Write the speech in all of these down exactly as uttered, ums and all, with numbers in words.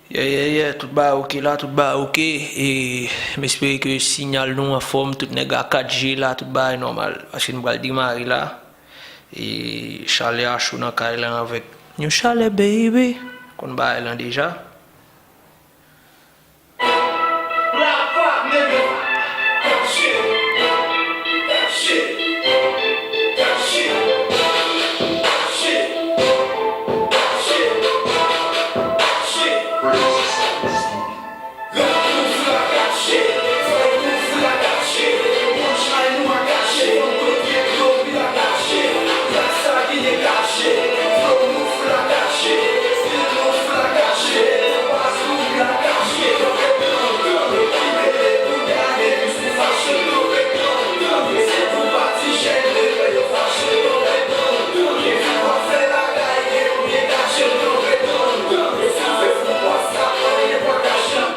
Yeah, yeah, yeah, tout bagay oke la, tout bagay oke. E m espere ke sinyal nou anfòm, tout nèg a kat G la, tout bagay nòmal. Paske nou pral demare la. E chalè a cho nan kay lan avèk New Chalè, baby. Konn bagay lan deja.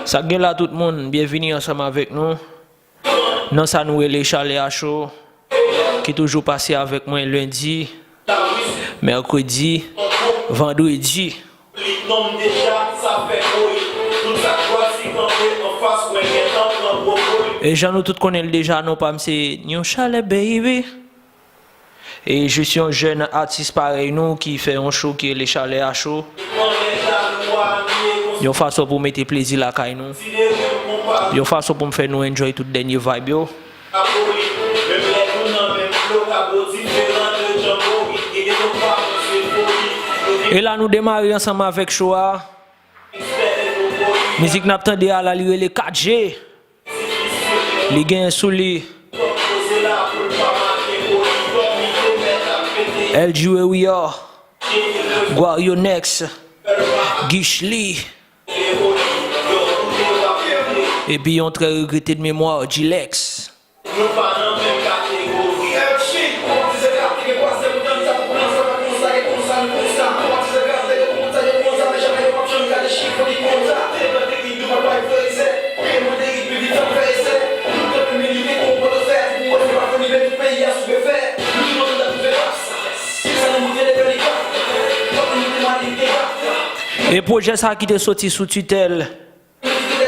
Sa k gen la tout moun, byenvini ansanm avèk nou nan sa nou rele Chalè a Cho, ki toujou pase avèk mwen lendi, mèkredi, vandredi. E jan nou tout konnen l deja, non pa m se New Chalè, baby. E jis yon jèn atis parèy nou ki fè yon show ki rele Chalè a Cho. Yon fason pou mete plezi lakay nou. Yon fason pou m fè nou enjoy tout dènye vibe yo. E la nou demare ansanm avèk show a. Mizik n ap tande a la, li rele kat G. Li gen sou li L G Warrior Next, Gish Lee, epi yon trè regrete de memwa, G-Lex. Nou pa nan menm kategori. E pwojè sa ki te soti sou titèl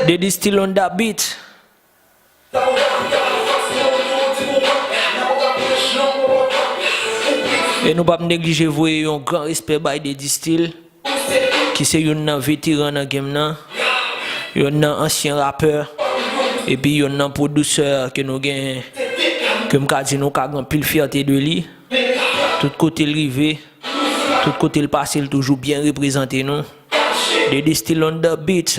The Distil on the Beat. E nou p ap neglije voye yon gran respè bay The Distil, ki se youn nan veteran nan game nan, youn nan ansyen rapè, epi youn nan pwodisè ke nou gen, ke m ka di nou ka gen anpil fyète de li. Tout kote l rive, tout kote l pase, l toujou byen reprezante nou. The Distil on the Beat.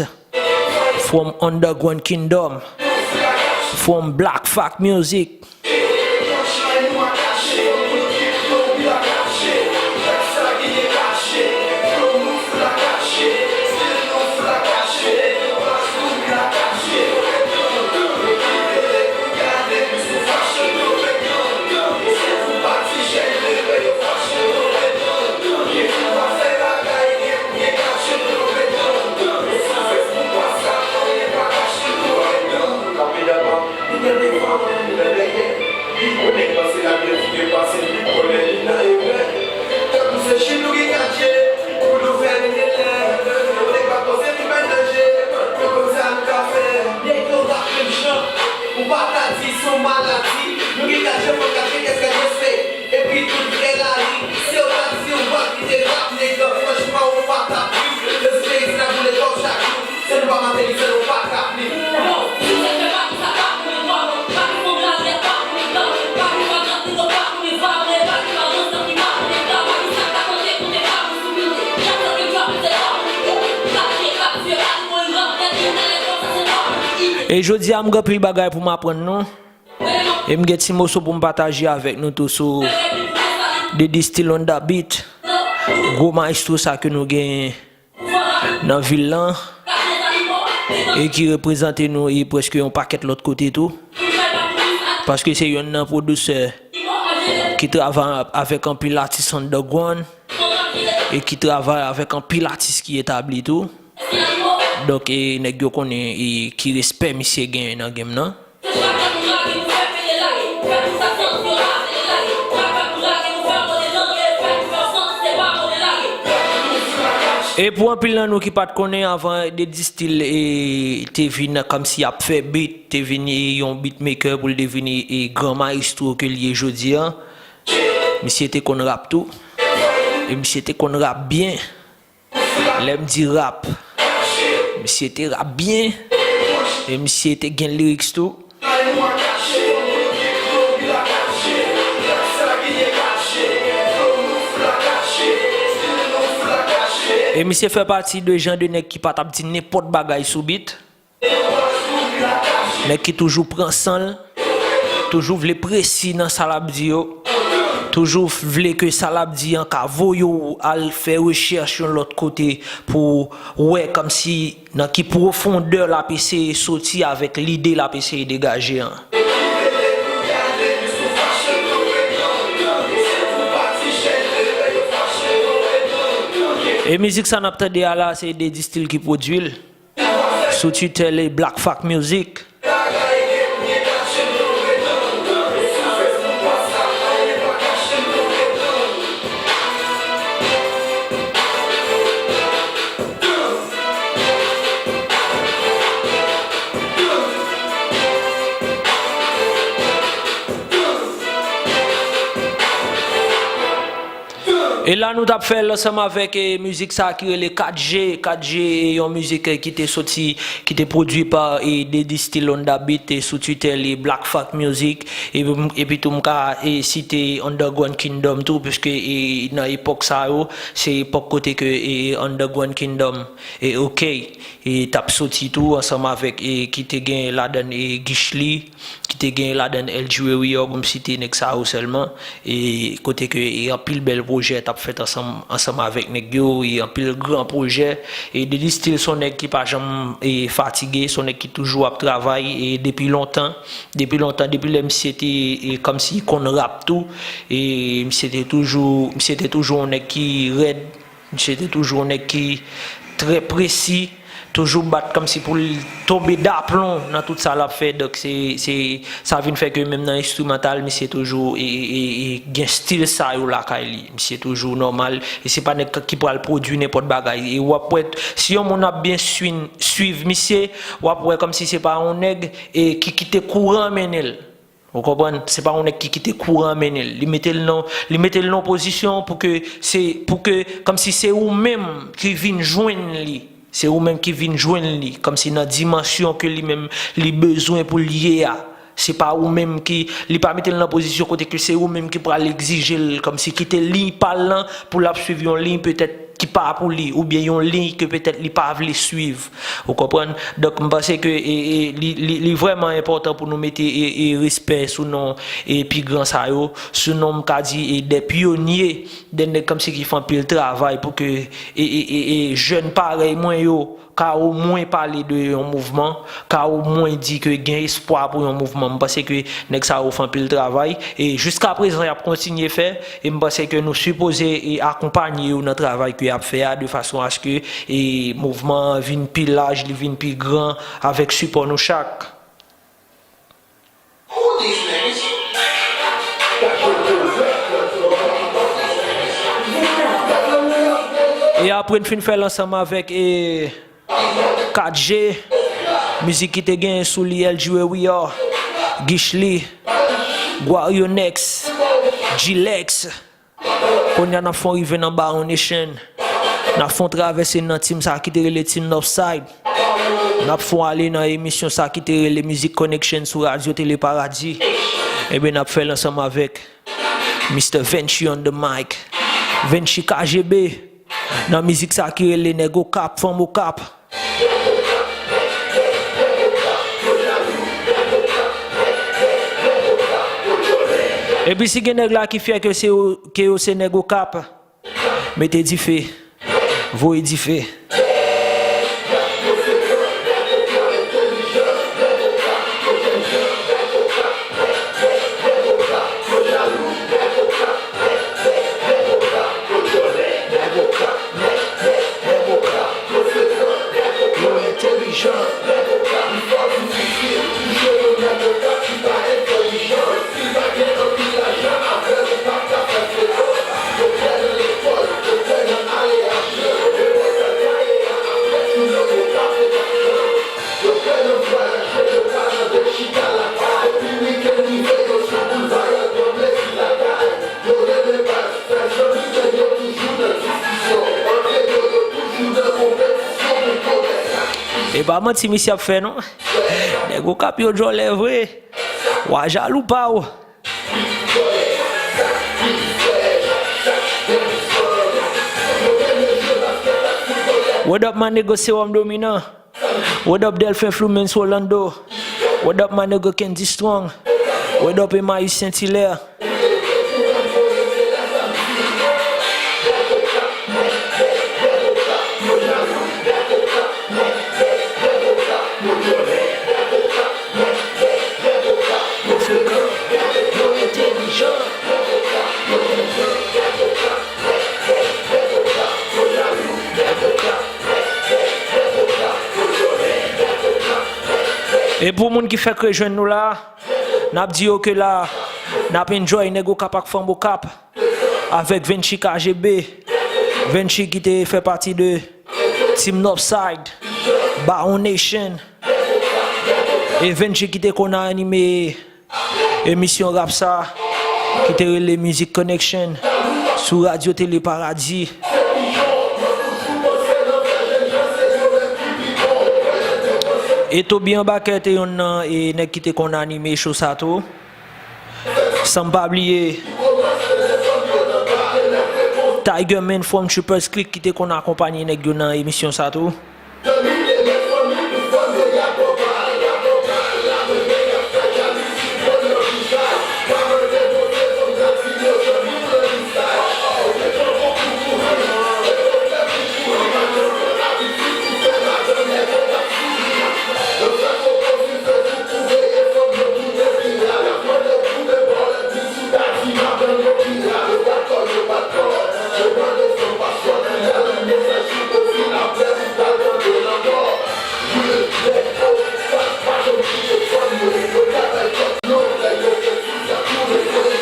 From Underground Kingdom, from Black Fact Music. Ou pa ka di se yon maladi. Nou gen kat je, fò kat je, kès kat je se. Epi tout vrè lari, si yo ta di ou pa kite rap, nèg, franchman, ou pa t ap viv. Lespri isit ap boule kò w chak jou. Se nou pa Matelly, se nou pa t ap viv. E jodi a, m gen anpil bagay pou m aprann nou. E m gen ti moso pou m pataje avèk nou tou sou The Distil on the Beat. Gwo maestro sa ke nou gen nan vil lan e ki reprezante nou e prèske yon pakèt lòt kote tou. Paske se yonn nan pwodisè ki travay avèk anpil atis underground e ki travay avèk anpil atis ki etabli tou. Donk, e, nèg yo konnen, e, ki respè misye genyen nan game nan. E pou anpil nan nou ki pa t konnen, avan Daddy Style e, te vin kòmsi ap fè beat, te vin e, yon beatmaker pou l te vin e, e gran mayestwo ke l ye jodi a, misye te konn rap tou. E misye te konn rap byen. Lè m di rap, misye te rap byen. E misye te gen lyrics tou. E misye fè pati de jan de nèg ki pa t ap di nenpòt bagay sou beat. Nèg ki toujou pran san l, toujou vle presi nan sa l ap di yo, toujou vle ke sa l ap di an ka voye w al fè rechèch yon lòt kote pou w wè kòmsi nan ki pwofondè l ap eseye soti avèk lide l ap eseye degaje an. E mizik sa n ap tande a la, se Daddy Style ki pwodui l. Sou Twitter, li Black Fact Music. E la nou t ap fè l ansanm avèk, e, mizik sa ki rele kat G. Kat G, e, yon mizik, e, ki te soti, ki te pwodui pa, e, Daddy Style on the Beat, e, sou Twitter li Black Fact Music. E, epi tou m ka, e, site Underground Kingdom tou, piske, e, nan epòk sa yo, se epòk kote ke, e, Underground Kingdom, e, ok, e, t ap soti tou ansanm avèk, e, ki te gen ladan, e, Guichely, ki te gen ladan L G Warrior, pou m site nèg sa yo sèlman, e kote ke, e anpil bèl pwojè t ap fèt ansanm, ansanm avèk nèg yo, e anpil gran pwojè, e Daddy Style se yon nèg ki pa janm, e fatige, se yon nèg ki toujou ap travay, e depi lontan, depi lontan, depi lè misye te, e kòmsi konn rap tou, e misye te toujou, misye te toujou yon nèg ki rèd, Misye te toujou yon nèg ki trè presi, toujou bat kòmsi pou l tonbe daplon nan tout sa l ap fè. Donk, se, se, sa vin fè ke menm nan enstrimantal, misye toujou, e, e, e, e gen stil sa yo lakay li. Misye toujou nòmal, e se pa nèg ki pral pwodui nenpòt bagay. E w ap wè, si yon moun ap byen swin-, swiv misye, w ap wè kòmsi se pa yon nèg, e, ki kite kouran mennen l. Ou konprann? Se pa yon nèg ki kite kouran mennen l. Li mete l nan, li mete l nan pozisyon pou ke se, pou ke, kòmsi se ou menm ki vin jwenn li. Se ou menm ki vin jwenn li, kòmsi nan dimansyon ke li menm li bezwen pou l ye a. Se pa ou menm ki, li pa mete l nan pozisyon kote ke se ou menm ki pral egzije l, kòmsi kite liy pa l lan pou l ap swiv yon liy petèt ki pa pou li, oubyen yon liy ke petèt li pa vle swiv. Ou konprann? Donk, m panse ke, e, e, li, li, li vrèman enpòtan pou nou mete, e, e, respè sou non, e, pi gran sa yo, sou non, m ka di, e, de pyonye, de nèg kòmsi ki fè anpil travay pou ke, e, e, e, e, jèn parèy mwen yo ka omwen pale de yon mouvman, ka omwen di ke gen espwa pou yon mouvman. M panse ke nèg sa yo fè anpil travay, e jiska prezan, y ap kontinye fè, e m panse ke nou sipoze, e, akonpanye yo nan travay ke y ap fè a, de fason aske, e, mouvman an vin pi laj, li vin pi gran, avèk sipò nou chak. E apre n fin fè l ansanm avèk, e, kat G, mizik ki te gen sou li L G Warrior, Guichely, Guarionex, G-Lex. Kounye a n ap fè w rive nan Baron Nation. N ap fè w travèse nan team sa ki te rele Team Northside. N ap fè w ale nan emisyon sa ki te rele Music Connection sou Radyo Tele Paradi. Ebyen, n ap fè l ansanm avèk Mister Venchi on the mic. Venchi K G B. Nan mizik sa ki rele Nèg Okap, Fanm Okap. Epi si gen nèg la ki fyè ke se yo, ke yo se nèg Okap, mete dife, voye dife. E pa manti misye ap fè non. Nèg Okap yo djòlè vre. Wa jalou pa w. What up, my nigga, Serum Dominant? What up, Delphin Flumens Rolando? What up, my nigga, Kendy Strong? What up, Emmaüs Saint-Hilaire? E pou moun ki fèk rejwenn nou la, n ap di yo ke la, n ap enjoy Nèg Okap ak Fanm Okap avèk Venchi K G B. Venchi ki te fè pati de Team Northside, Baron Nation. E Venchi ki te konn anime emisyon rap sa ki te rele Music Connection sou Radyo Tele Paradi. E Toby Anbakè te yonn nan e nèg ki te konn anime show sa tou. San m pa bliye Tiger Man from Trippers Click ki te konn akonpanye nèg yo nan emisyon sa tou.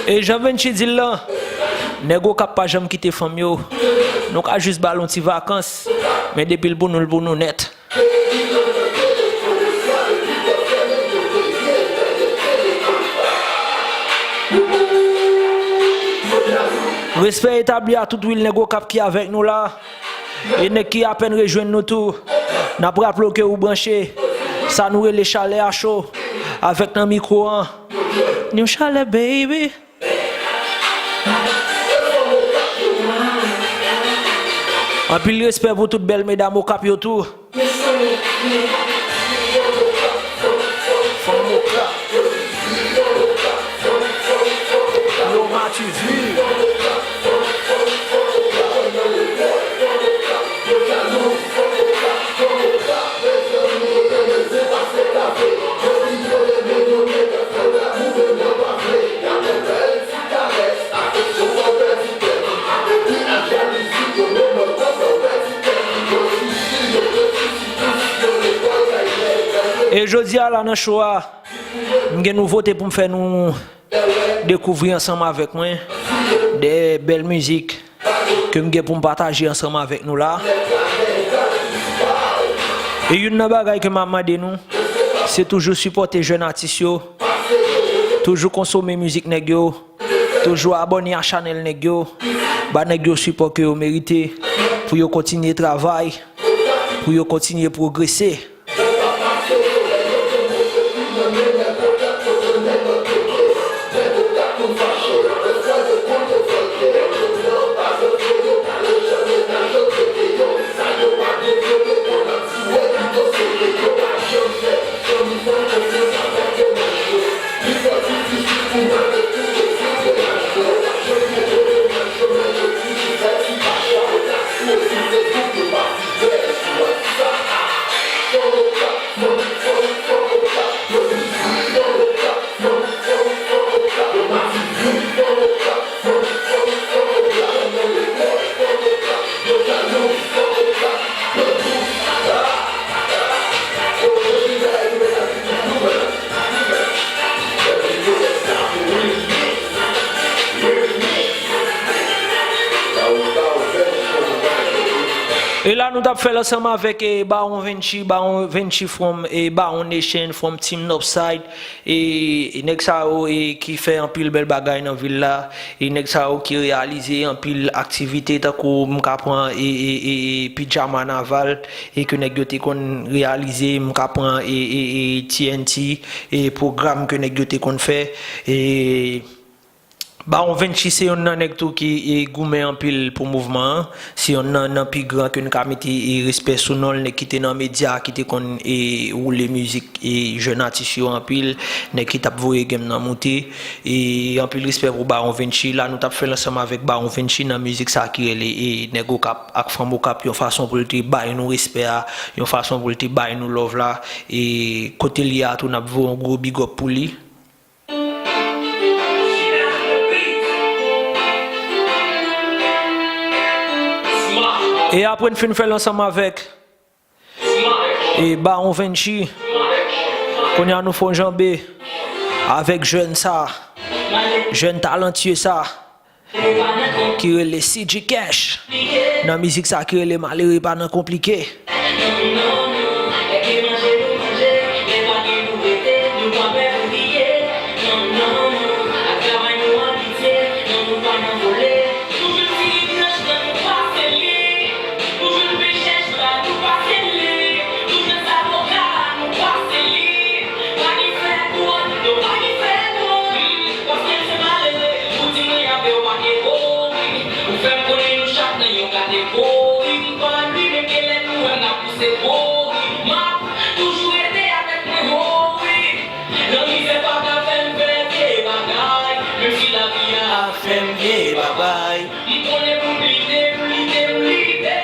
E jan Venchi di l lan, Nèg Okap pa janm kite fanm yo. Nou ka jis ba l yon ti vakans, men depi l pou nou, l pou nou nèt. Respè etabli a tout wil Nèg Okap ki avèk nou la. E nèg ki apèn rejwenn nou tou, n ap raple w ke ou branche sa nou rele Chalè a Cho avèk nan mikwo an. New Chalè, baby. Anpil respè pou tout bèl medam Okap yo tou. Fanm Okap. Yo mati vi. E jodi a la nan show a, m gen nouvote pou m fè nou dekouvri ansanm avèk mwen de bèl mizik ke m gen pou m pataje ansanm avèk nou la. E youn nan bagay ke m ap mande nou, se toujou sipòte jèn atis yo, toujou konsome mizik nèg yo, toujou abòne a chanèl nèg yo, ba nèg yo sipò ke yo merite pou yo kontinye travay, pou yo kontinye pwogrese. E la nou t ap fè l ansanm avèk, e, Baron Vinci, Baron Vinci from, e, Baron Nation, from Team Northside. E, e nèg sa yo, e, ki fè anpil bèl bagay nan vil la. E nèg sa yo ki reyalize anpil aktivite tankou m ka pran, e, e, e, e, Pijama Naval, e ke nèg yo te konn reyalize, m ka pran, e, e, e, T N T, e pwogram ke nèg yo te konn fè. E Baron Vinci se yonn nan nèg tou ki, e, goumen anpil pou mouvman an. Se yonn nan, nan pi gran ke n ka mete, e, respè sou non l, nèg ki te nan medya, ki te konn, e, woule mizik, e, jèn atis yo anpil, nèg ki t ap voye game nan moute. E anpil respè pou Baron Vinci. La nou t ap fè l ansanm avèk Baron Vinci nan mizik sa ki rele, e, Nèg Okap ak Fanm Okap, yon fason pou l te bay nou respè a, yon fason pou l te bay nou love la. E kote l ye a tou, n ap voye yon gwo big up pou li. E apre n fin fè l ansanm avèk, e, Baron Vinci. Kounye a nou fè yon janbe avèk jèn sa, jèn talantye sa ki rele C G Cash, nan mizik sa ki rele Malere Pa Nan Konplike. Ou fè m konnen nou chak nan yon kategori. M pa li menm gen lè nou wè m ap pouse gwo ri. M ap toujou rete avèk mwen, ho wi. Nan mizè pa ka fè m fè vye bagay. Menm si lavi a ap fè m vye bagay. M konnen pou m lite, m lite, m lite.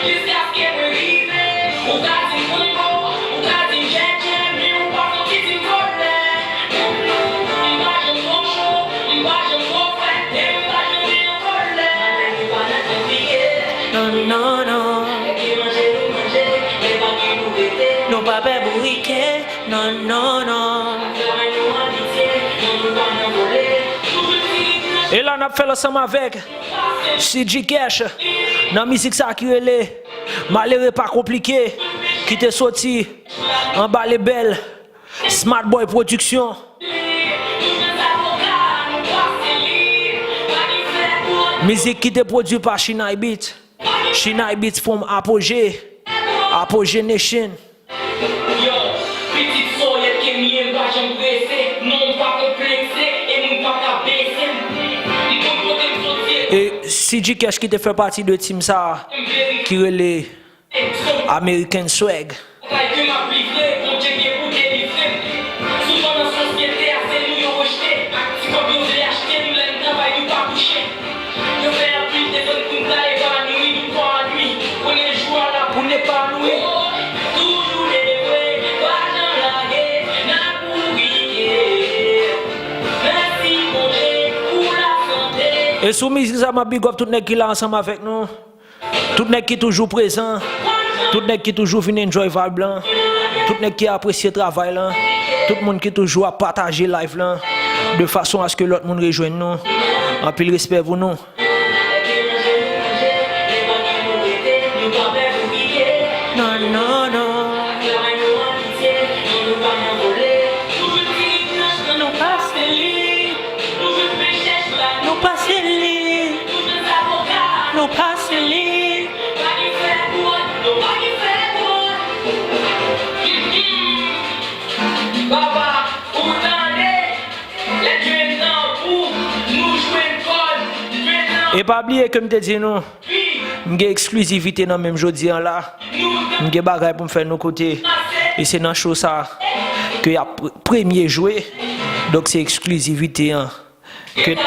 Jiskaske mwen rive. Ou ka di m Kongo, ou ka di m djèdjè, men ou pa fon ki di m vòlè. M pa janm twò cho, m pa janm twò frèt, e m pa janm gen yon kòlè. Malere pa nan konplike. Non, non, non. Lè gen manje, nou manje, lè pa gen, nou rete. Nou pa pè bourike. Non, non, non. Travay nou abitye, non, nou pa nan vòlè. Toujou di. E la n ap fè l ansanm avèk C G Cash nan mizik sa ki rele Malere Pa Konplike, ki te soti anba lebèl Smart Boy Production. Mizik ki te pwodui pa Shinai Beats. Shinai Beats from Apogee. Apogee Nation. Yo, pitit sòyèt ke m ye, m pa janm prese. Non, m pa konplekse, e moun pa ka bese m. M konn kote m soti. E C G Cash ki te fè pati de team sa a, ki rele American Swag. Bagay ke m ap livre, Bondye gen pou delivre m. Souvan nan sosyete a, se nou yo rejte. Ak ti kòb yo vle achte nou, lè n travay, nou pa kouche. Yo fè anpil defann pou n ta epanwi, nou pa annwi. Konnen jou a la pou n epanwi. Toujou leve vre, pa janm lage, n ap bourike. Mèsi Bondye pou lasante. E sou mizik sa, m ap big up tout nèg ki la ansanm avèk nou. Tout nèg ki toujou prezan, tout nèg ki toujou vin enjoy vibe lan, tout nèg ki apresye travay lan, tout moun ki toujou ap pataje live lan, de fason aske lòt moun rejwenn nou. Anpil respè pou nou. Non, non, non. Nou pase li. Nou pase li. Nou pase li. Papa, ou tande? Lè gen tan pou nou jwenn kòd, men nan. E pa bliye ke m te di nou, m gen eksklizivite nan men m jodi an la. M gen bagay pou m fè nou koute. E se nan show sa ke y ap pre-, premye jwe. Donk se eksklizivite an ke,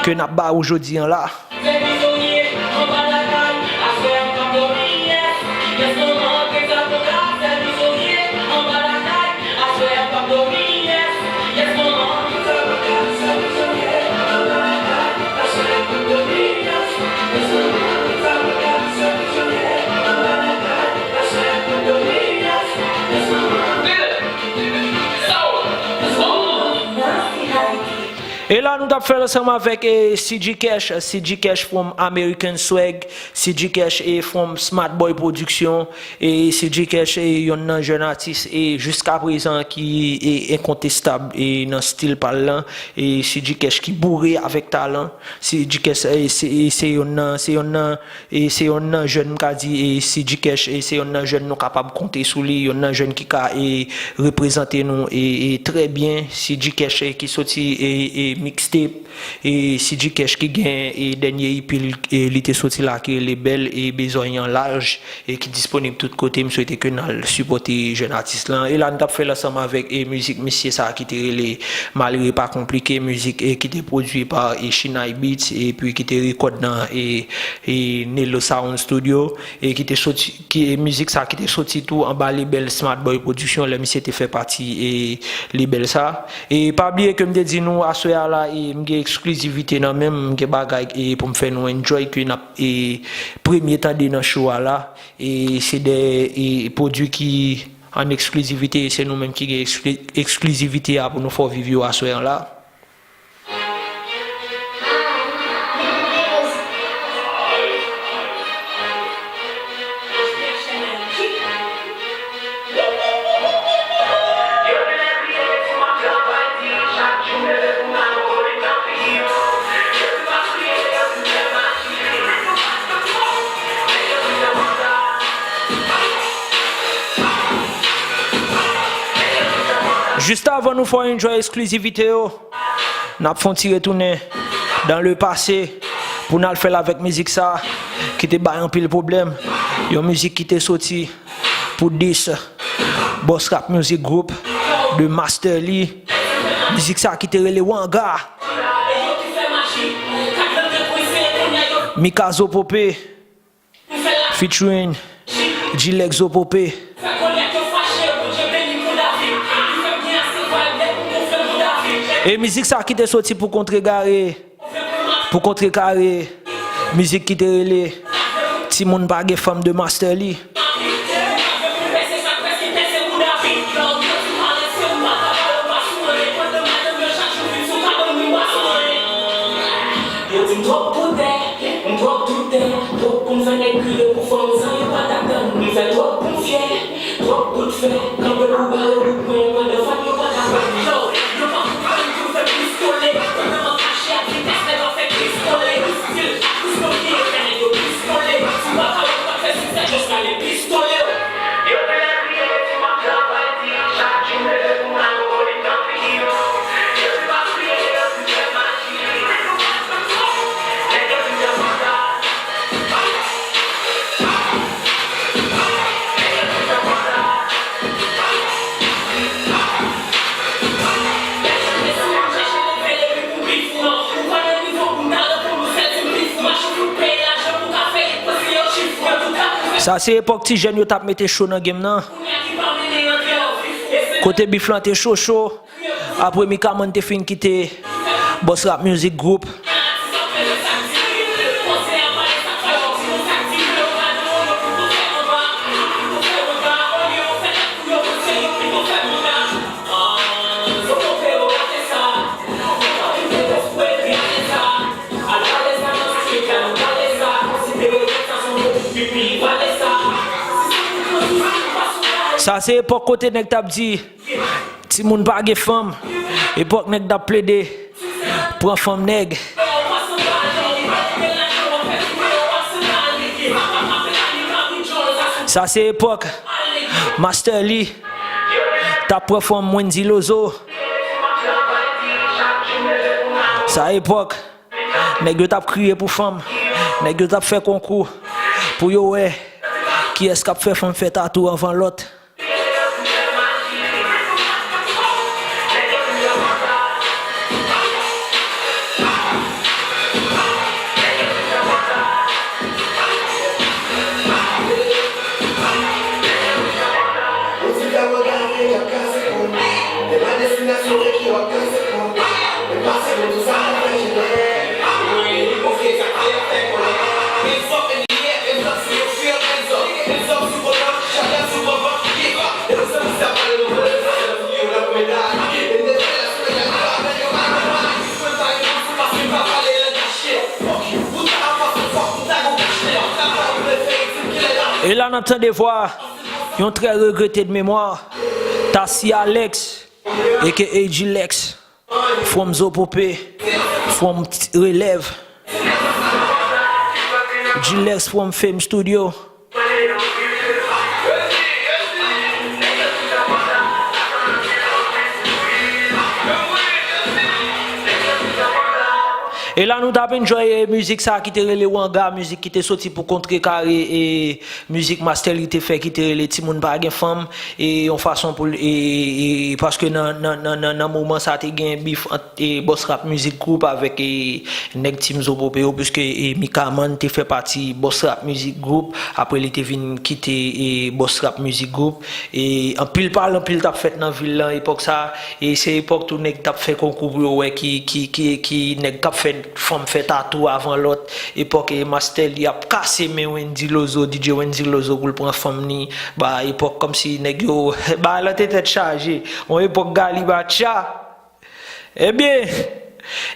ke n ap ba ou jodi an la. E la nou t ap fè l ansanm avèk e, C G Cash, C G Cash from American Swag, C G Cash e from Smart Boy Production, e C G Cash e yonn nan jèn atis e jiska prezan ki e enkontestab e nan stil pa l lan, e C G Cash ki boure avèk talan, C G Cash e se, e se yonn nan, se yonn nan E se yonn nan jèn, m ka di, e C G Cash, e se yonn nan jèn nou kapab konte sou li, yonn nan jèn ki ka, e reprezante nou, e, e trè byen. C G Cash, e ki soti, e, e mixtape, e C G Cash ki gen, e dènye E P l, e li te soti la, ki rele Bèl, e bezwen an laj, e ki disponib tout kote. M swete ke n al sipòte jèn atis lan. E la, n t ap fè l ansanm avèk, e mizik misye sa ki te rele Malere Pa Konplike, mizik, e ki te pwodui pa, e Chinay Beats, epi ki te rekòd nan, e e Nelo Sound Studio, e ki te soti, ki, e mizik sa ki te soti tou anba lebèl Smart Boy Production, lè misye te fè pati, e lebèl sa. E pa bliye ke m te di nou, aswè a la, e m gen eksklizivite nan men m, m gen bagay, e pou m fè nou enjoy, ke n ap, e premye tande nan show a la, e se de, e pwodui ki an eksklizivite, e se nou menm ki gen ekskli-, eksklizivite a pou nou fè w viv yo aswè an la. Jis avan nou fè w enjoy eksklizivite yo, n ap fè yon ti retounen dans le passé pou n al fè l avèk mizik sa ki te bay anpil pwoblèm. Yon mizik ki te soti pou dis Boss Rap Music Group de Master Lee. Mizik sa ki te rele Wanga. Mikazo Pope featuring G-Lex Zo Pope. E mizik sa ki te soti pou kontregare, pou kontrekare mizik ki te rele Timoun Pa Gen Fanm de Master Lee. Yo di m twòp poutè, m twòp doutè, twòp pou m fè nèg kriye pou fanm san yo pa t atann. M fè twòp pou m fyè, twòp bout fè, kanpe pou bare bout mwen, pandan fanm yo pa t atann. Yo, yo pa konprann pou m fè pistole, pandan m ap mache ak vitès, nèg ap fè pistole, pistol, pistol ki yo fè nèg yo pistole, si w pa ka wè m p ap fè siksè, just rale pistole. Yo te lè kriye, yo di m ap travay di, chak jou m leve pou m al voye tanpi yo. Yo di m ap kriye, yo di m fè maji. Sa se epòk ti jèn yo t ap mete cho nan game nan. Kote bif lan te cho cho. Apre Mikaman te fin kite Boss Rap Music Group. Sa se epòk kote nèg t ap di, timoun pa gen fanm. Epòk nèg t ap plede pran fanm nèg. Sa se epòk Master Lee t ap pran fanm Wendy Lozo. Sa epòk nèg yo t ap kriye pou fanm. Nèg yo t ap fè konkou pou yo wè kiyès k ap fè fanm fè tatou anvan lòt. La n ap tande vwa yon trè regrete de memwa, Tassy Alex, aka G-Lex, from Zopope, from T-, Relève, G-Lex from Fame Studio. E la nou t ap enjoy, e, mizik sa ki te rele Wanga, mizik ki te soti pou kontrekare, e, mizik Master Lee te fè ki te rele Timoun pa gen fanm, e, yon fason pou l, e, e, paske nan, nan, nan, nan, nan moman sa te gen bif ant, e, Boss Rap Music Group avèk, e, nèg Team Zopope yo, piske, e, Mikaman te fè pati Boss Rap Music Group, apre li te vin kite, e, Boss Rap Music Group, e, anpil pale, anpil t ap fèt nan vil lan epòk sa, e se epòk tou nèg t ap fè konkou pou yo wè ki, ki, ki, ki nèg k ap fè fanm fè tatou avan lòt. Epòk, e, Master Lee ap kase men Wendy Lozo, D J Wendy Lozo pou l pran fanm ni. Ba, epòk kòmsi nèg yo, bagay lan te tèt chaje. Yon epòk Galibatcha. Ebyen,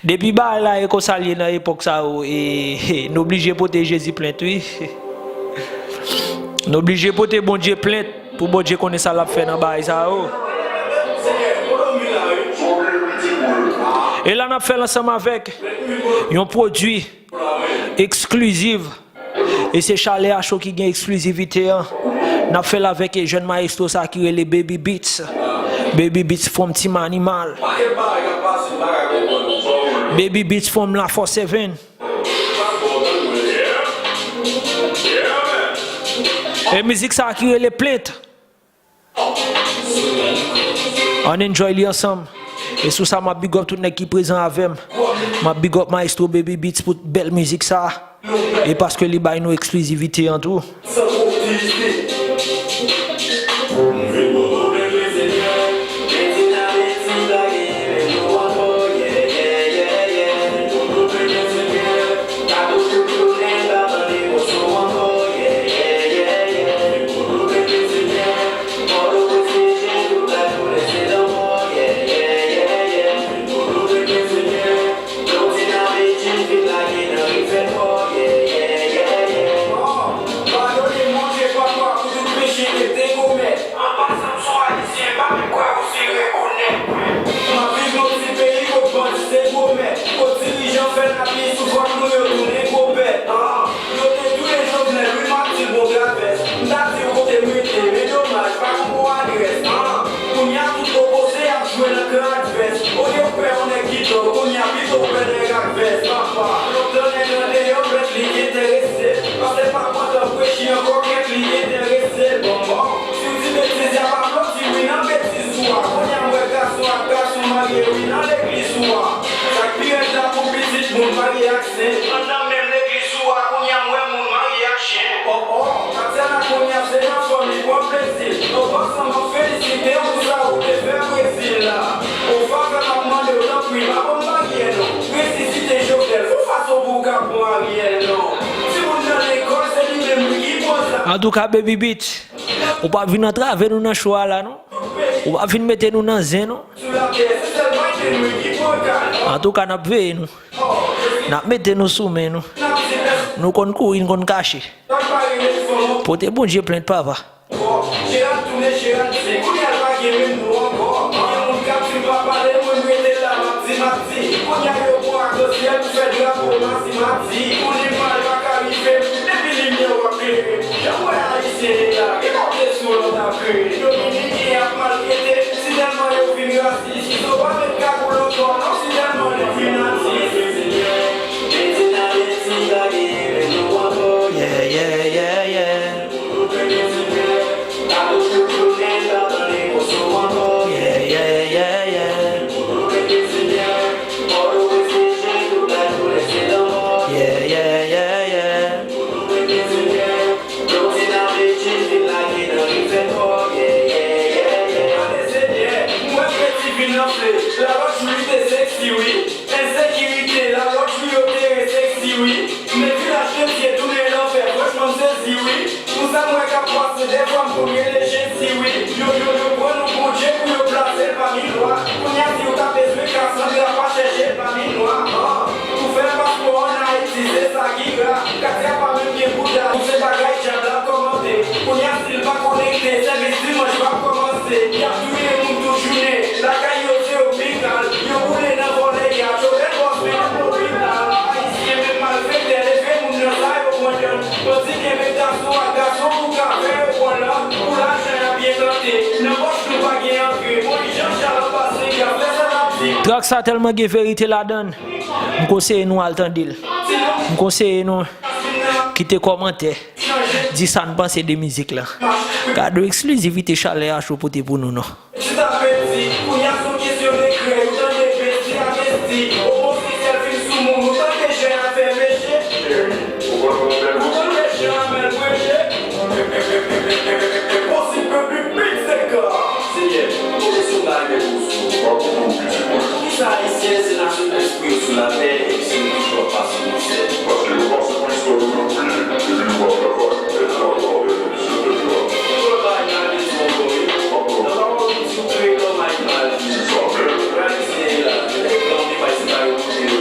depi bagay la e konsa l ye nan epòk sa yo, e, e, n oblije pote Jezi plent, wi. N oblije pote Bondye plent pou Bondye konnen sa l ap fè nan bagay sa yo. E la n ap fè l ansanm avèk yon pwodui eksklizif. E se Chalè a Cho ki gen eksklizivite an. N ap fè l avèk jèn mayestwo sa ki rele Baby Beats. Baby Beats from Team Animal. Baby Beats from La Force Seven. E mizik sa ki rele Plent. Ann enjoy li ansanm. E sou sa, m ap big up tout nèg ki prezan avè m. M ap big up Maestro Baby Beats pou bèl mizik sa. E paske li bay nou eksklizivite an tou. An pasan, m se yon Ayisyen, pa menm kwè ou si rekonèt mwen. M ap viv nan yon ti peyi kot bandi se gwo mèt, kot dirijan fè lapi sou vòt nou yo tounen gwo bèt. An, yo te touye Jovenel, wi, m ap di l bon travès. M ta di w kote m rete, men domaj, pa gon bon adrès. An, kounye a tout opoze y ap jwe nan kan advès. Olye w pè yon nèg ki tò, kounye a pito w pè nèg ak vès. Papa, lontan nèg andeyò bèt li ki enterese. Pastè pa pran tan prechi ankò, kèt li enterese l. Bonbon. Si w di betiz, y ap aplodi wi nan betiz ou a. Kounye a m wè gason ak gason marye wi nan legliz ou a. Sa k pi rèd la pou pitit moun marye ak sent. Anndan menm legliz ou a, kounye a m wè moun marye ak chen. Oh oh, Tatiana kounye a se nan fanmi pran plezi. Oh bòs lan m ap felisite w pou sa ou te fè Brezil la. Ou favè m ap mande w tanpri pa ban m maryè non. Resisite Jovenel, fè w fason pou w ka pran Ariel non. Timoun nan lekòl se li menm wi ki pran zam. Antouka Baby Beats, ou p ap vin antrave nou nan cho a la non. Ou p ap vin mete nou nan zen non. Antouka n ap veye nou. N ap mete nou sou men nou. Nou konn kouri, n konn kache. Pote Bondye plent papa. Kounye a yo pran akansyèl pou fè drapo mati mati. Konnen mal pa ka rive m, depi limyè w ap klere. Jan m wè ayisyen ye la, gen kote sou lòt ap kreye. Dominiken ap maltrete, si tèlman yo vin rasis. Izo pa met kagoul ankò non, si tèlman li vin atis. Vin di n Ayiti pa gen rèv nou ankò. Yeah, yeah, yeah, yeah. Yeah, yeah, yeah, yeah. Yeah, yeah, yeah, yeah. Tande, Senyè, m wè Kreti vin ranse, lalòt jou li te seksi, wi. Ensekirite, lalòt jou yo te re seksi, wi. Men vilaj de Dye tounen lanfè, franchman m sezi, wi. Pou sa m wè k ap pase, dèfwa m konn rele Jezi, wi. Yo, yo, yo pran non Bondye pou yo plase l pami lwa. Kounye a si w ta bezwen Kasandra, pa chèche l pami nwa. An, pou fè paspò ann Ayiti, se sa ki ra. Katya pa menm gen bouda, nou se bagay dyab la kòmante. Trak sa tèlman gen verite ladan l. M konseye nou al tande l. M konseye nou kite kòmantè. Di sa n panse de mizik la. Gade yon eksklizivite Chalè a Cho pote pou nou non. Ti ta pe di, kounye a se yon kesyon de krèy, ou tande bezi a bezi, o bon si sèl fin sou moun, ou tande jan y ap fè meche. Ou konn meche a mèl preche. Posib piblik pit sèk an. Senyè, pote sou bagay pou sou. Poukisa Ayisyen se nasyonal? Pou yo sou latè, epi se nou ki pase misè. Paske yo pase pou istwa yo nan peyi, epi nou pa travay, epi nou pa travay, epi se pèp la. Pou yo bay nan lezon kore, nan pa wè ou di ou kreye lòm a imaj li. Se sa menm. Ayisyen la, e granmoun pa isi pa yo monte yo.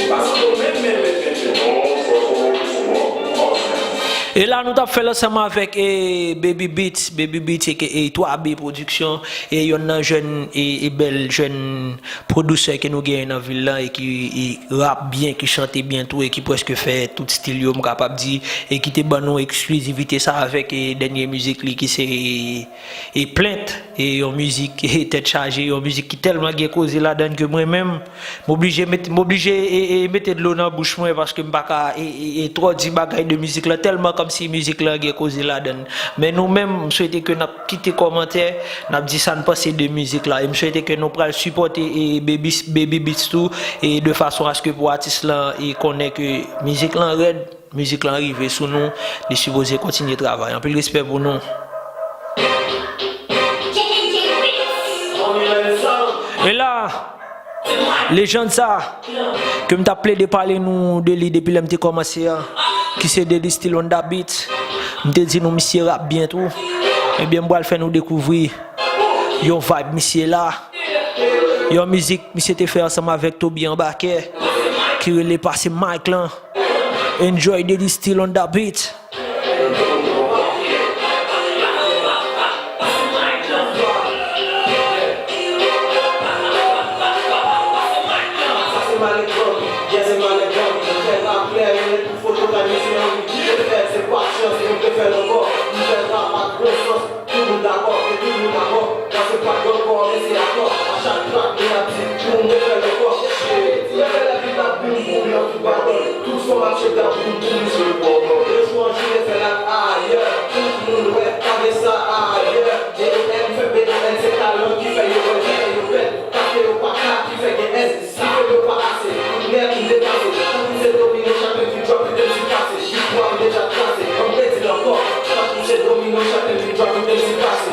Pa sanble menm, menm, menm, menm, menm. Non, sa se yon lòt istwa. Amen. E la nou t ap fè l ansanm avèk e Baby Beats, Baby Beats aka twa B Production, e yonn nan jèn e, e bèl jèn pwodisè ke nou genyen nan vil lan e ki e rap byen, ki chante byen tou e ki prèske fè tout stil yo, m kapab di, e ki te ban nou eksklizivite sa avèk e dènye mizik li ki se e, e Plent, e yon mizik e tèt chaje, yon mizik ki tèlman gen koze ladan l ke mwen menm, m oblije met, m oblije e, e mete dlo nan bouch mwen paske m pa ka e, e, e twò di bagay de mizik lan, tèlman kòmsi mizik lan gen koze ladan l. Men nou menm, m swete ke n ap kite kòmantè, n ap di sa n panse de mizik la. E m swete ke nou pral sipòte e Baby, Baby Beats tou, e de fason aske pou atis lan e konnen ke mizik lan rèd, mizik lan rive sou nou, li sipoze kontinye travay. Anpil respè pou nou. E la, lejann sa, ke m t ap plede pale nou de li depi lè m te kòmanse an, ki se Daddy Still on the beat. M te di nou misye rap byen tou. Ebyen, m pral fè nou dekouvri yon vibe misye la. Yon mizik misye te fè ansanm avèk Toby Anbakè, ki rele Pase Mic lan. Enjoy Daddy Still on the beat. Sa se Malek Gang, yeah, se Malek Gang. Fè rap klè, yo ret pou foto, ta misye anvi kite fè, se pa chans, nou te fè l ankò. M fè rap ak bon sans, tout moun dakò, e tout moun dakò. Nan se pa t ankò, men se akò. A chak trak, nou ap di, pou nou te fè l ankò. Shit, yo fè la vit ap boum boum nan tout batòl. Tout fò mache dap boum boum, misye pran kò. De jou an jou, yo fè l ak ayè. Tout moun wè, pa gen sa ayè. D O N fè B O N, se talan ki fè yo wè, ki fè yo pèt. Paske yo pa ka, ki fè gen èn. Si ke yo pa ase, nèg m depase. Tankou se domino, chak lèn ki drop, li te di pase. Chit bwa m deja trase, an m redi l ankò. Tankou se domino, chak lèn ki drop, li te di pase.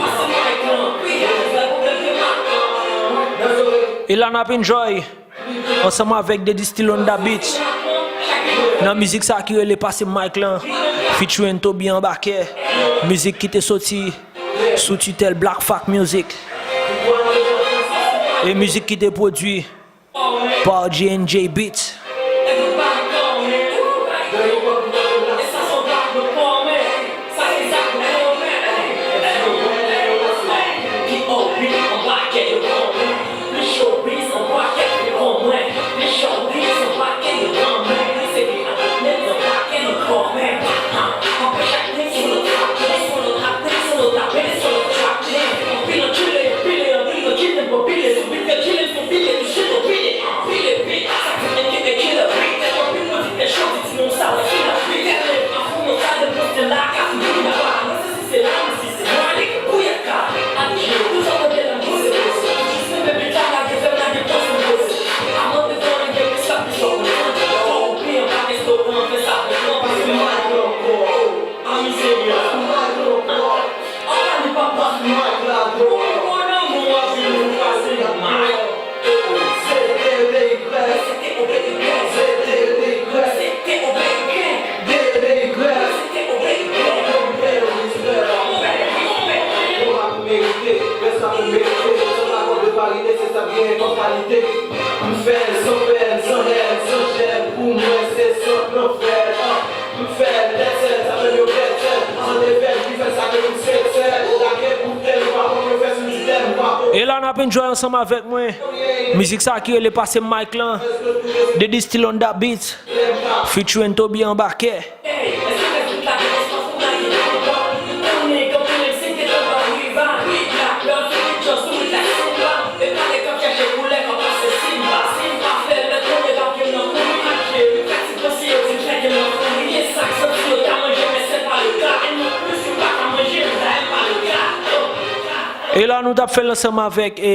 Nan zore. E la n ap enjoy ansanm avèk Daddy Still on the beat. Nan mizik sa ki rele Pase Mic lan, featuring Toby Anbakè. Mizik ki te soti sou titèl Black Fact Music. E mizik ki te pwodui pa J and J Beats. M fè l san pèn, san hèn, san jèn, pou mwen se sant nan fèt. M fè l tèt sèl, sa fè m yo pèt sèl. San defèt, ki fè sa ke m se sèl. Lage koutèl, pa wè yo fè sou ti tèm, pa wè. E la n ap enjoy ansanm avèk mwen. Mizik sa ki rele Pase Mic lan. Daddy Still on the beat. Featuring Toby Anbakè. Ey, èske rès bout la gen espas pou blayi? Ou konnen, kanpe menm si te anba riva. Wi, la, la, sou jan sou rit la, sou pla. E pale k ap chèche koulè, k ap pase. E la nou t ap fè l ansanm avèk e,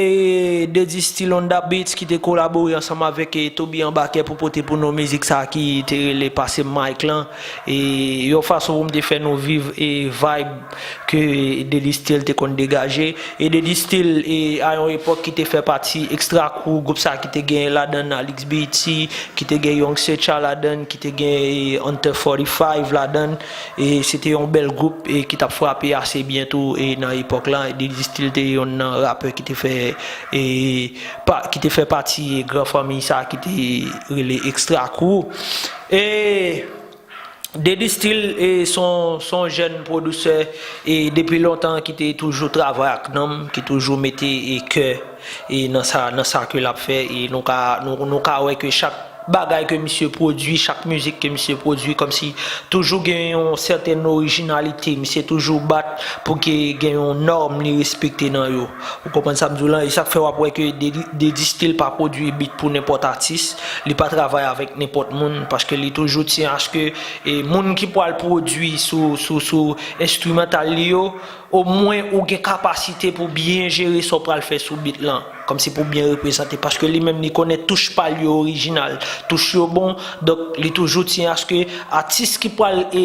Daddy Steel on the Beats ki te kolabore ansanm avèk e, Toby Anbakè pou pote pou nou mizik sa ki te rele Pase m Mic lan. E yon fason pou m te fè nou viv e vibe ke Daddy Steel te konn degaje. E Daddy Steel e, a yon epòk ki te fè pati Extra Crew, gwoup sa ki te gen ladan Alix B E T, ki te gen Young Secha ladan, ki te gen e, Hunter forty-five ladan. E se te yon bèl gwoup e ki t ap frape ase byen tou e nan epòk la. Daddy Steel te yonn nan rapè ki te fè e, pa, ki te fè pati e, gran fanmi sa ki te rele Extra Crew. E Daddy Steel e, se yon, se yon jèn pwodisè e depi lontan ki te toujou travay ak nanm, ki toujou mete e, kè e nan sa, nan sa ke l ap fè, e nou ka, nou, nou ka wè ke chak bagay ke misye pwodui, chak mizik ke misye pwodui, kòmsi toujou gen yon sètèn orijinalite, misye toujou bat pou ke gen yon nòm li respekte nan yo. Ou konprann sa m di w lan? E sa k fè w ap wè ke Daddy, Daddy Steel pa pwodui beat pou nenpòt atis, li pa travay avèk nenpòt moun, paske li toujou tyen aske e moun ki pral pwodui sou, sou, sou enstrimantal li yo, omwen ou gen kapasite pou byen jere sa w pral fè sou beat lan, kòmsi pou byen reprezante, paske li menm li konnen touch pa l yo orijinal, touch yo bon, donk li toujou tyen aske atis ki pral e,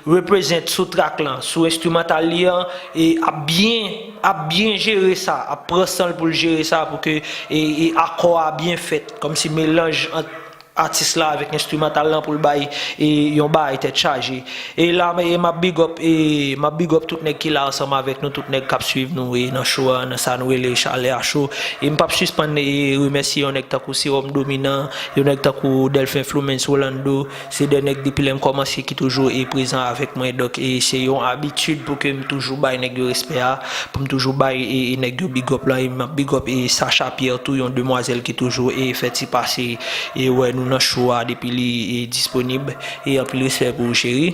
represent sou track lan, sou enstrimantal li an, e ap byen, ap byen jere sa, ap pran san l pou l jere sa, pou ke e, e akò a byen fèt, kòmsi melanj ant atis la avèk enstrimantal lan pou l bay e, yon bagay tèt chaje. E la, e m ap big up, e m ap big up tout nèg ki la ansanm avèk nou, tout nèg k ap swiv nou e nan show a, nan sa nou rele Chalè a Cho. E m p ap sispann e remèsye yon nèg tankou Serum Dominan, yon nèg tankou Delphin Flumens Rolando, se de nèg depi lè m kòmanse ki toujou e prezan avèk mwen. Donk e se yon abitid pou ke m toujou bay nèg yo respè a, pou m toujou bay e, e nèg yo big up lan. E m ap big up e Sacha Pierre tou, yon demwazèl ki toujou e fè ti pase e wè nou nan show a depi li e disponib. E anpil respè pou ou, cheri.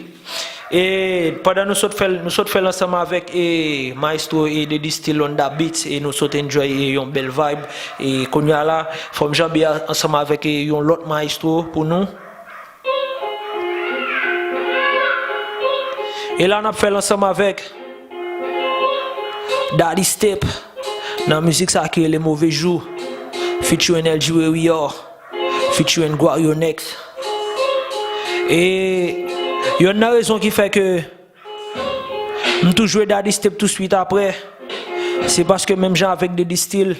E pandan nou sot fè l, nou sot fè l ansanm avèk e maestro e Daddy Steel on the Beats, e nou sot enjoy e yon bèl vibe. E kounye a la, fò m janbe a- ansanm avèk e yon lòt maestro pou nou. E la n ap fè l ansanm avèk Daddy Step nan mizik sa ki rele Move Jou, featuring L G Warrior, featuring Guario Next. E yonn nan rezon ki fè ke m tou jwe Daddy Step touswit apre, se paske menm jan avèk Daddy Steel,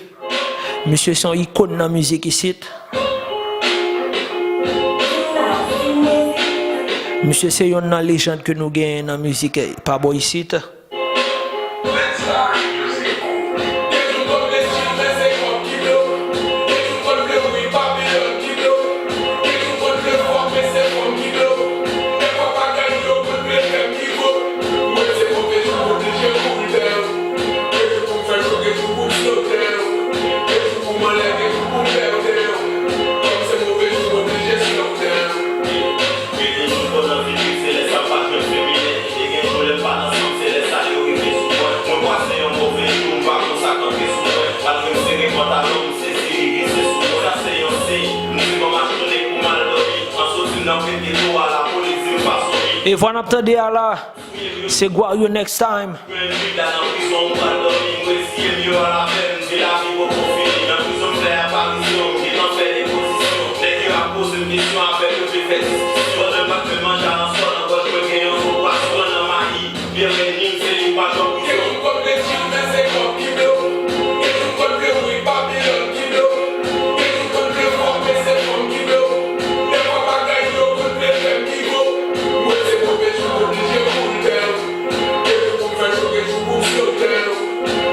misye se yon ikòn nan mizik isit. Misye se yonn nan lejand ke nou genyen nan mizik pa bò isit. Gen de jou m konn anvi viv, se lè sa m pa jwenn feminen. E gen jou lè m pa t ansanm, se lè sa yo rive sou mwen. Mwen pase yon move jou, m pa konn sa k antre sou mwen. Malgre m sere pantalon m, m sezi li glise sou mwen. Sa se yon siy. M di bon m ap tounen pou m al dòmi. An soti m nan pwen geto a, lapolis di m pa sòti. E vwa n ap tande a la, se Guario Next Time. Mwen viv la nan prizon, m pral dòmi, m reziye m, yo al avè m, di lavi poko fini. Nan prizon m fè aparisyon, m gentan fè depozisyon. Nèg yo ap poze m kesyon, avè m yo vle fè diskisyon. Pandan m ap fè manje a ansò, nan gòj mwen gen yon gwo pwasyon nan mayi. Byenveni, m se li patwon prizon. Gen moun k ap redi m, men se kòb ki ble w. Gen moun k ap redi m, wi, Babilòn ki ble w. Gen moun k ap redi m, fò m, men se fanm ki ble w. Dèfwa bagay yo konn vle fè m pi gwo. Mwen se move jou, oblije kouri dèyè w. Gen jou pou m fè cho, gen jou pou m slo dèyè w.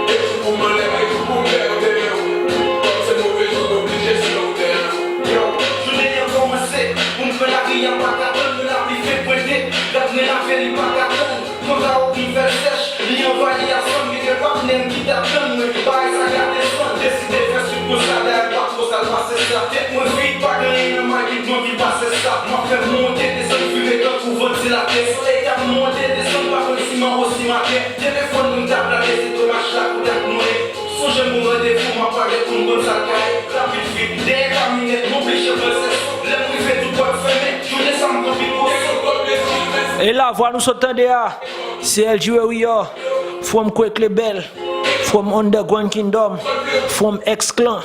Gen jou pou m anlè, gen jou pou m dèyè w, dèyè w. Kòm se move jou, oblije slow down. Yo, jounen an kòmanse, pou m pran lari a pa ka tann, lapli fenk pwente, gad mwen lave li pa ka tann. Kontra ou vin fè l sèch, li anvayi a sanm, gen kèk patnè m ki t ap tann mwen, bagay sa ka desann, deside fè swit konsa, dayè m pa twò sa l pase sa. Tèt mwen vid, pa gen anyen nan may li, m anvi pase sa. M ap fè monte, desann, vire tankou vantilatè. Solèy k ap monte, desann, pa konn si m anwo, si m atè. Telefòn mwen t ap rale, se domaj la kontak mwen ye. Sonje m gon randevou, m ap pale pou m konn sa l ka ye. Rapid vit, dèyè kaminèt, m oblije pran sèso. Lè m rive, tout pòt fèmen. Jounen sa, m pran pi gwo so. E la, vwa nou sot tande a, se L G Warrior, From Kwek Lebèl. From Underground Kingdom, from X-Clan.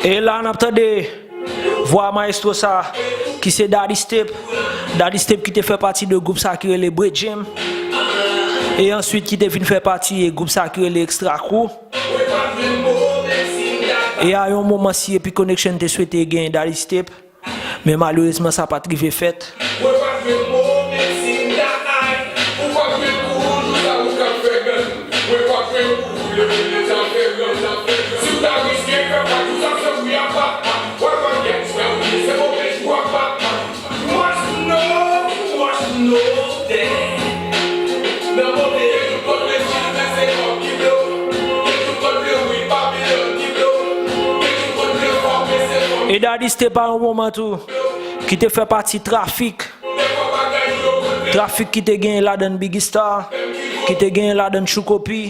E la n ap tande vwa maestro sa, ki se Daddy Step. Daddy Step ki te fè pati de gwoup sa ki rele Bredjenm. E answit ki te vin fè pati e gwoup sa ki rele Extra Crew. E a yon moman si Epic Connection te swete gen Daddy Step, men malerezman sa pa t rive fèt. E Daddy Step a yon moman tou ki te fè pati Trafik. Trafik ki te genyen ladann Biggie Star, ki te genyen ladann Choukopi.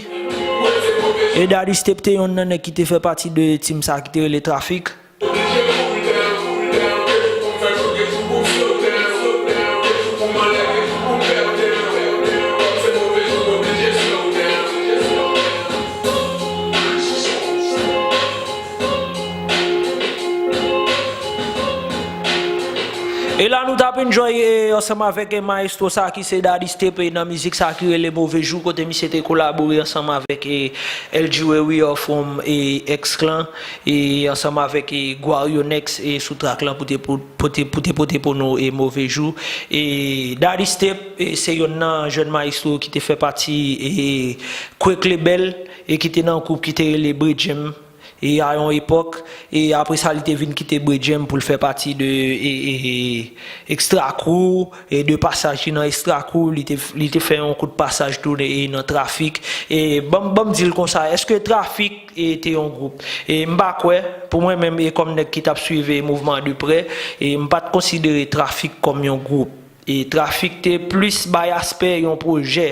E Daddy Step te yonn nan nèg ki te fè pati de team sa ki te rele Trafik. E la nou t ap enjoy e, ansanm avèk e, maestro sa ki se Daddy Step e, nan mizik sa ki rele Move Jou, kote misye te kolabore ansanm avèk e, L G Wewe from e, X-Clan e ansanm avèk e, Guarionex e, sou track lan pou te po- pote pou te pote pou nou e, Move Jou. E Daddy Step e, se yonn nan jèn maestro ki te fè pati e, Kwek Lebel e ki te nan gwoup ki te rele Bredjenm. E a yon epòk, e apre sa li te vin kite Bredjenm pou l fè pati de e, e, e, Extra Crew, e de pasaj li nan Extra Crew, li te, li te fè yon kout pasaj tou e nan Trafik. E ban m, ban m di l konsa, èske Trafik e, te yon gwoup? E m pa kwè, pou mwen menm, e kòm nèg ki t ap swiv e, mouvman an de prè, e m pa t konsidere Trafik kòm yon gwoup. E Trafik te plis bay aspè yon pwojè.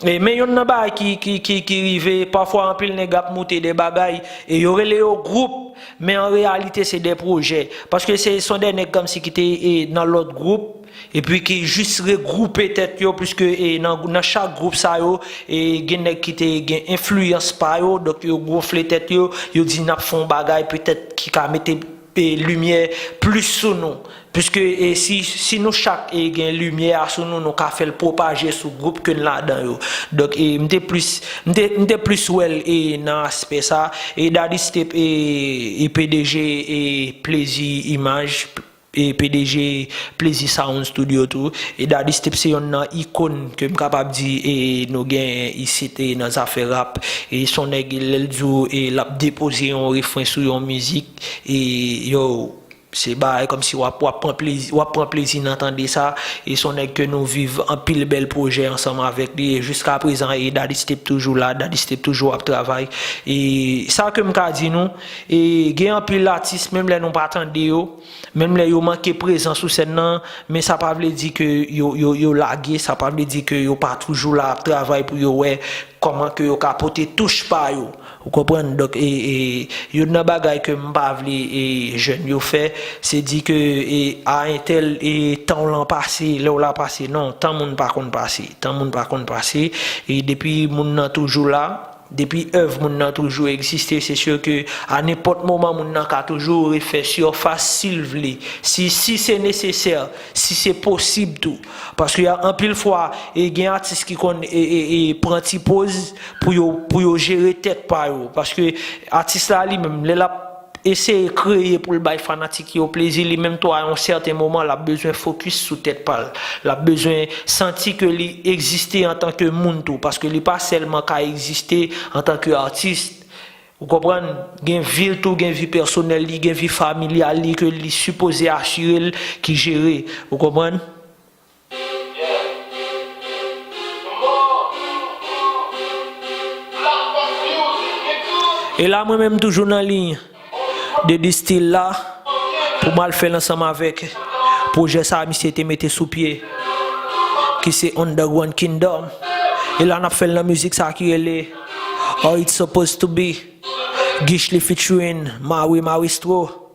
E, men yonn nan bagay ki, ki, ki, ki rive, pafwa anpil nèg ap moute de bagay, e yo rele yo gwoup, men an reyalite se de pwojè. Paske se, se de nèg kòmsi ki te e, nan lòt gwoup, epi ki jis regwoupe tèt yo, piske e, nan, nan chak gwoup sa yo, e, gen nèg ki te gen enfliyans pa yo, donk yo gonfle tèt yo, yo di n ap fè yon bagay petèt ki ka mete e, limyè plis sou nou. Piske e, si, si nou chak e, gen limyè a sou nou, nou ka fè l pwopaje sou gwoup ke n ladan yo. Donk e, m te plis, m te, m te plis wè l e, nan aspè sa. E Daddy Step e, e P D G e Plezi Imaj, e P D G Plezi Sound Studio tou. E Daddy Step se yonn nan ikòn ke m kapab di e, nou gen isit e, nan zafè rap. E s on nèg lè l di w e, l ap depoze yon refren sou yon mizik. E yo, se bagay kòmsi w ap, w ap pran plezi, w ap pran plezi nan tande sa. E s on nèg ke nou viv anpil bèl pwojè ansanm avèk li. E jiska prezan, e Daddy Step toujou la, Daddy Step toujou ap travay. E sa ke m ka di nou, e gen anpil atis, menm lè nou pa tande yo, menm lè yo manke prezan sou sèn nan, men sa pa vle di ke yo, yo, yo lage, sa pa vle di ke yo pa toujou la ap travay pou yo wè kòman ke yo ka pote touch pa yo. Ou konprann? Donk, e, e, youn nan bagay ke m pa vle, e, jèn yo fè, se di ke, e, a entèl, e, tan w lan pase, lè w la pase. Non, tan moun pa konn pase. Tan moun pa konn pase. E depi moun nan toujou la, depi èv moun nan toujou egziste, se si ke a nenpòt moman moun nan ka toujou refè sifas si l vle. Si, si se nesesè, si se posib tou. Paske a, anpil fwa, e gen atis ki konn, e, e, e, pran ti poz pou yo, pou yo jere tèt pa yo. Paske atis la li menm, lè l ap eseye kreye pou l bay fanatik yo plezi, li menm tou a yon sèten moman, l ap bezwen fokis sou tèt pa l. L ap bezwen santi ke li egziste antanke moun tou, paske li pa sèlman ka egziste antanke atis. Ou konprann? Gen vi l tou, gen vi pèsonèl li, gen vi familyal li ke li sipoze asire l ki jere. Ou konprann? E la, mwen menm toujou nan liy. Dedistil la pou m al fè l ansanm avèk pwojè sa misye te mete sou pye, ki se Underground Kingdom. E la n ap fè l nan mizik sa ki rele How It's Supposed to Be, Guichely featuring Maui Maestro.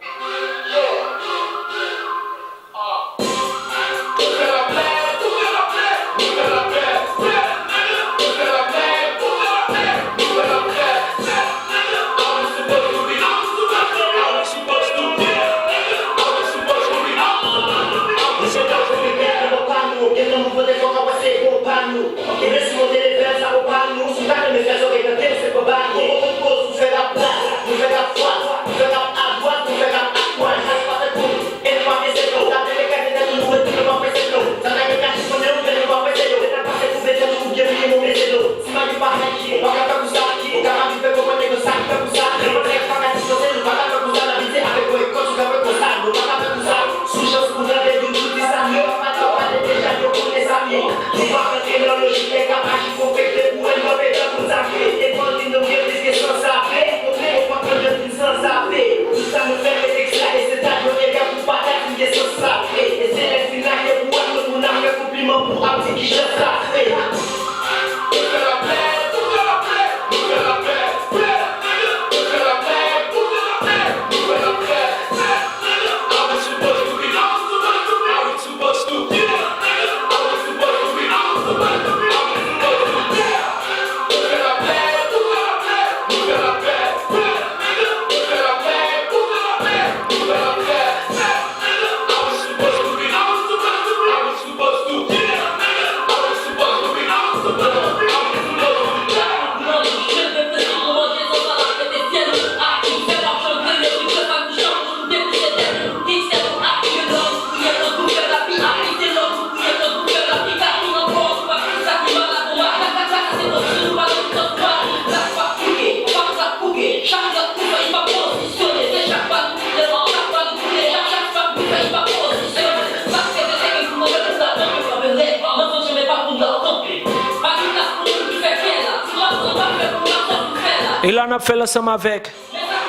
E la n ap fè l ansanm avèk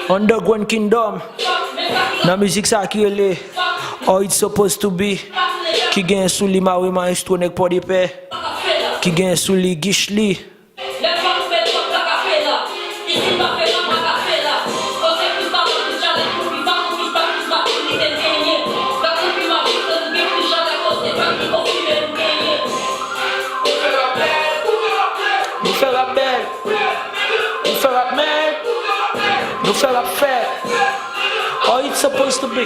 Underground Kingdom nan mizik sa ki rele How It's Supposed to Be, ki gen sou li Maui Maestro nèg Pòdepè, ki gen sou li Guichely. Nou fè rap bèl. Nou fè rap mèg. Nou fè rap fèt. How it's supposed to be.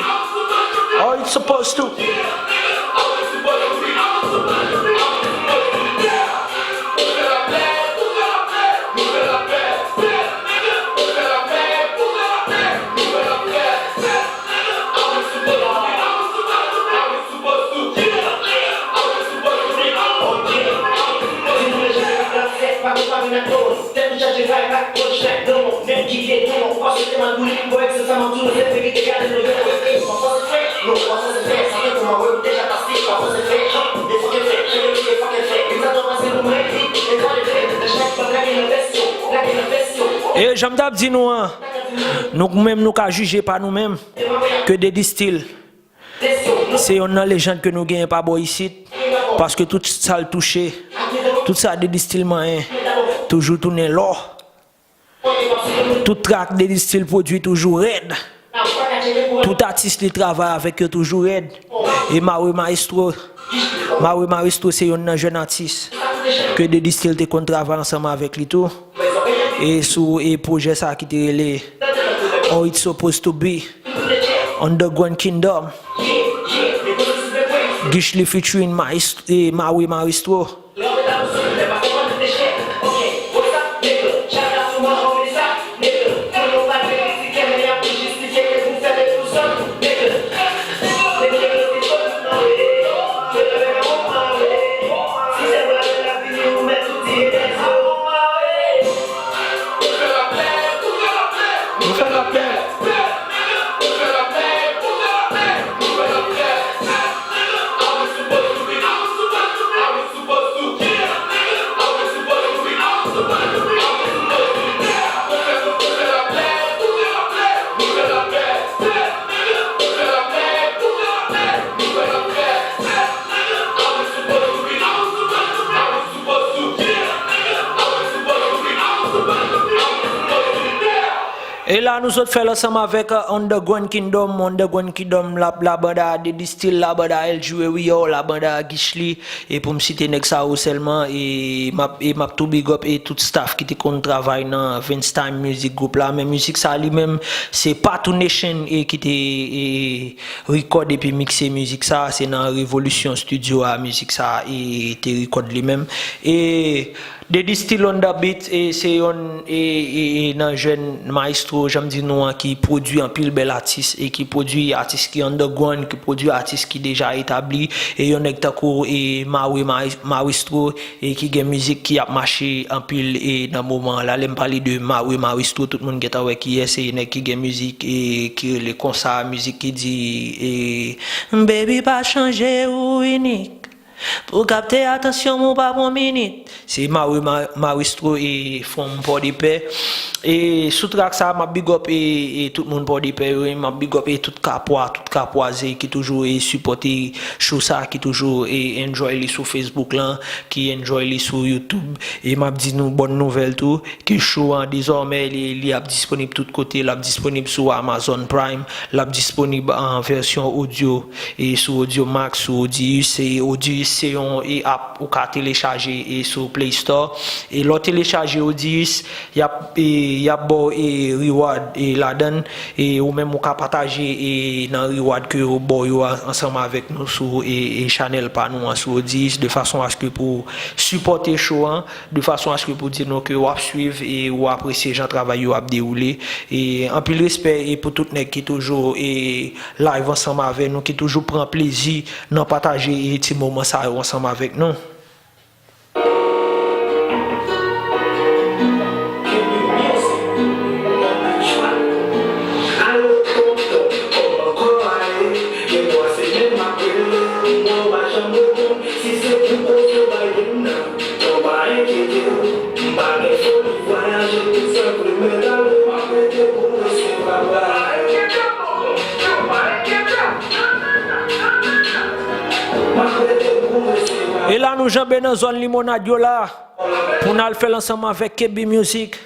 How it's supposed to. E jan m t ap di nou an, nou menm nou ka jije pa nou menm ke Dedistil se yonn nan lejand ke nou genyen pa bò isit, paske tout sa l touche, tout sa Dedistil manyen, toujou tounen lò. Tout trak Dedistil pwodui toujou rèd. Tout atis li travay avèk yo toujou rèd. E Maui Maestro, Maui Maestro se yonn nan jèn atis ke Dedistil te konn travay ansanm avèk li tou. E sou e pwojè sa ki te rele How It's Supposed to Be, Underground Kingdom, Guichely featuring Maest- e Maui Maestro. E la nou sot fè l ansanm avèk, uh, Underground Kingdom, Underground Kingdom, la, la banda Daddy Steel, la banda L G Rio, la banda Gishly, e pou m site nèg sa yo sèlman, e m ap, e m ap tou big up e tout staff ki te konn travay nan Vince Time Music Group la, men mizik sa li menm, se Patou Nation e ki te, e, record epi mikse mizik sa, se nan Revolution Studio a mizik sa e te record li menm. E Daddy Steel on the beat, e se yonn, e, e, e nan jèn maestro, jan m di nou an, ki pwodui anpil bèl atis, e ki pwodui atis ki underground, ki pwodui atis ki deja etabli, e yon nèg tankou, e Mawe Ma-, Maestro, e ki gen mizik ki ap mache anpil, e nan moman an la, lè m pale de Mawe Maestro, tout moun gentan wè kiyès, e nèg ki gen mizik, e ki rele konsa, mizik ki di, e, Baby pa chanje ou inik. Pou kapte atansyon m ou pa pran minit. Se Mawe Ma-, Maestro e from Pòdepè. E sou track sa, m ap big up e, e tout moun Pòdepè yo, e m ap big up e tout Kapwa, tout Kapwaze ki toujou e sipòte show sa, ki toujou e enjoy li sou Facebook lan, ki enjoy li sou YouTube. E m ap di nou bòn nouvèl tou, ke show an dezòmè li, li ap disponib tout kote, l ap disponib sou Amazon Prime, l ap disponib an vèsyon odyo e sou Audio Max, sou Audius. E Audius se yon e app ou ka telechaje e sou Play Store. E lè w telechaje Audius, y ap, e, y ap ba w e reward e ladan l, e ou menm ou ka pataje e nan reward ke yo ba w yo a-, ansanm avèk nou sou e, e chanèl pa nou an sou Audius, de fason aske pou sipòte show an, de fason aske pou di nou ke w ap swiv e w apresye jan travay yo ap dewoule. E anpil respè e pou tout nèg ki toujou e live ansanm avè nou, ki toujou pran plezi nan pataje e ti moman sa yo ansanm avèk nou. E la nou janbe nan zòn Limonad yo la, pou n al fè l ansanm avèk K B Music.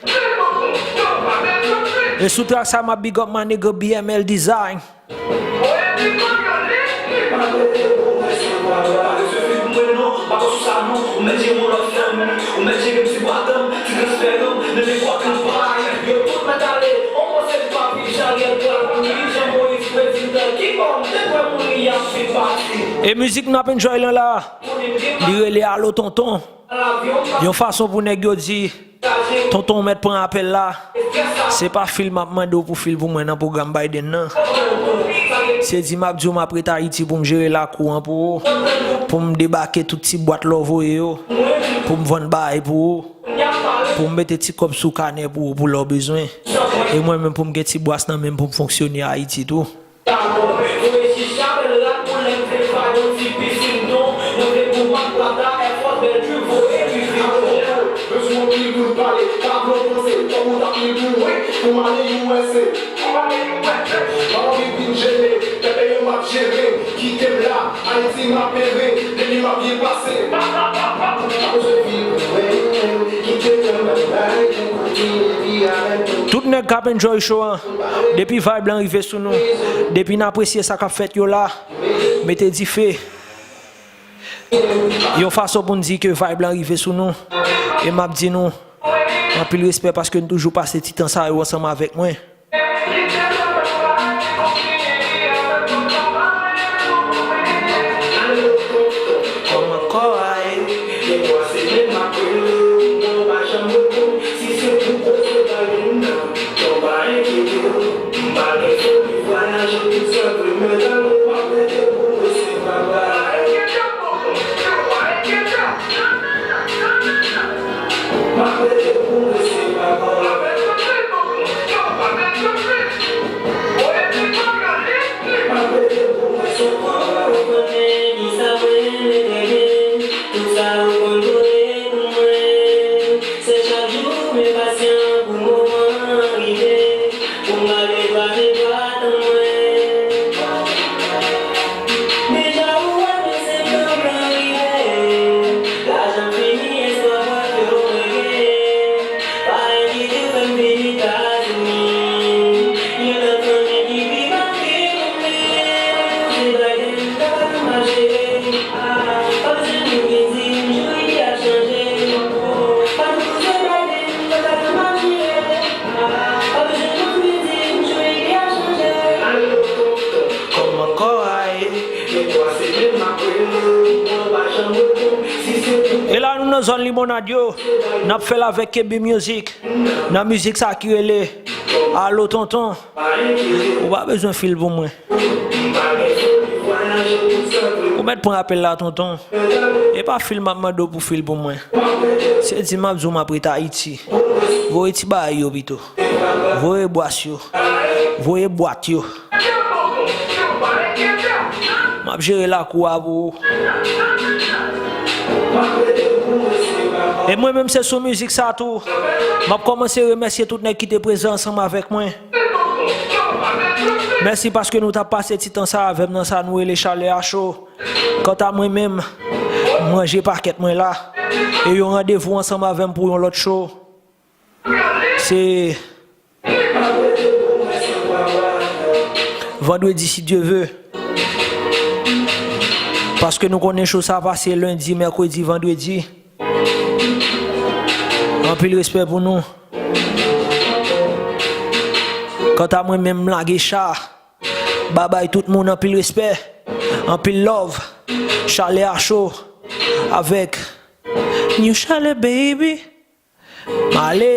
E sou track sa, m ap big up my nigga B M L Design. E mizik n ap enjoy lan la, li rele Alo Tonton. Yon fason pou nèg yo di, tonton w mèt pran apèl la. Se pa fil m ap mande w pou fil pou mwen nan pwogram Biden nan. Se di m ap di w m ap ret Ayiti pou m jere lakou an pou ou, pou m debake tout ti bwat lè w voye yo, pou m vann bagay pou ou, pou m mete ti kòb sou kanè pou ou pou lè w bezwen. E mwen menm pou m gen ti bwas nan men m pou m fonksyone Ayiti tou. Voye chicha, bèl rad pou lè m fè fay, yon ti pisin don. Mwen vle pou Marc Prada, Air Force, bèl trip, voye wi vit. Bezwen anpil pou n pale, pa vle w panse, fòk ou t ap li pou mwen, pou m ale U S A. M pa anvi vin jene, pèpè yo m ap jere, kite m la, Ayiti m ap ere, depi m ap byen pase. Pa bezwen vin mwen, kite m bay bay, kontine vi avè m. Tout nèg k ap enjoy show an, depi vibe lan rive sou nou, depi n apresye sa k ap fèt yo la, mete dife. Yon fason pou n di ke vibe lan rive sou nou. E m ap di nou, anpil respè paske n toujou pase ti tan sa yo ansanm avèk mwen. Kòman kò a ye? E la nou nan zòn Limonad yo, n ap fè l avèk K B Music, nan mizik sa ki rele Alo Tonton. Ou pa bezwen fil pou mwen. Ou mèt pran apèl la, tonton. E pa fil m ap mande w pou fil pou mwen. Se di m ap di w m ap ret Ayiti. Voye ti bagay yo pito. Voye bwas yo. Voye bwat yo. M ap jere lakou a pou ou. E mwen menm se sou mizik sa tou. M ap kòmanse remèsye tout nèg ki te prezan ansanm avèk mwen. Mèsi paske nou t ap pase ti tan sa avè m nan sa nou rele Chalè a Cho. Kanta mwen menm, m ranje pakèt mwen la. E yon randevou ansanm avè m pou yon lòt cho. Se vandredi, si Dye ve. Paske nou konnen cho sa pase lendi, mèkredi, vandredi. Anpil respè pou nou. Kanta mwen menm, m lage cha. Babay tout moun, anpil respè. Anpil love. Chalè a Cho. Avèk New Chalè, baby. M ale.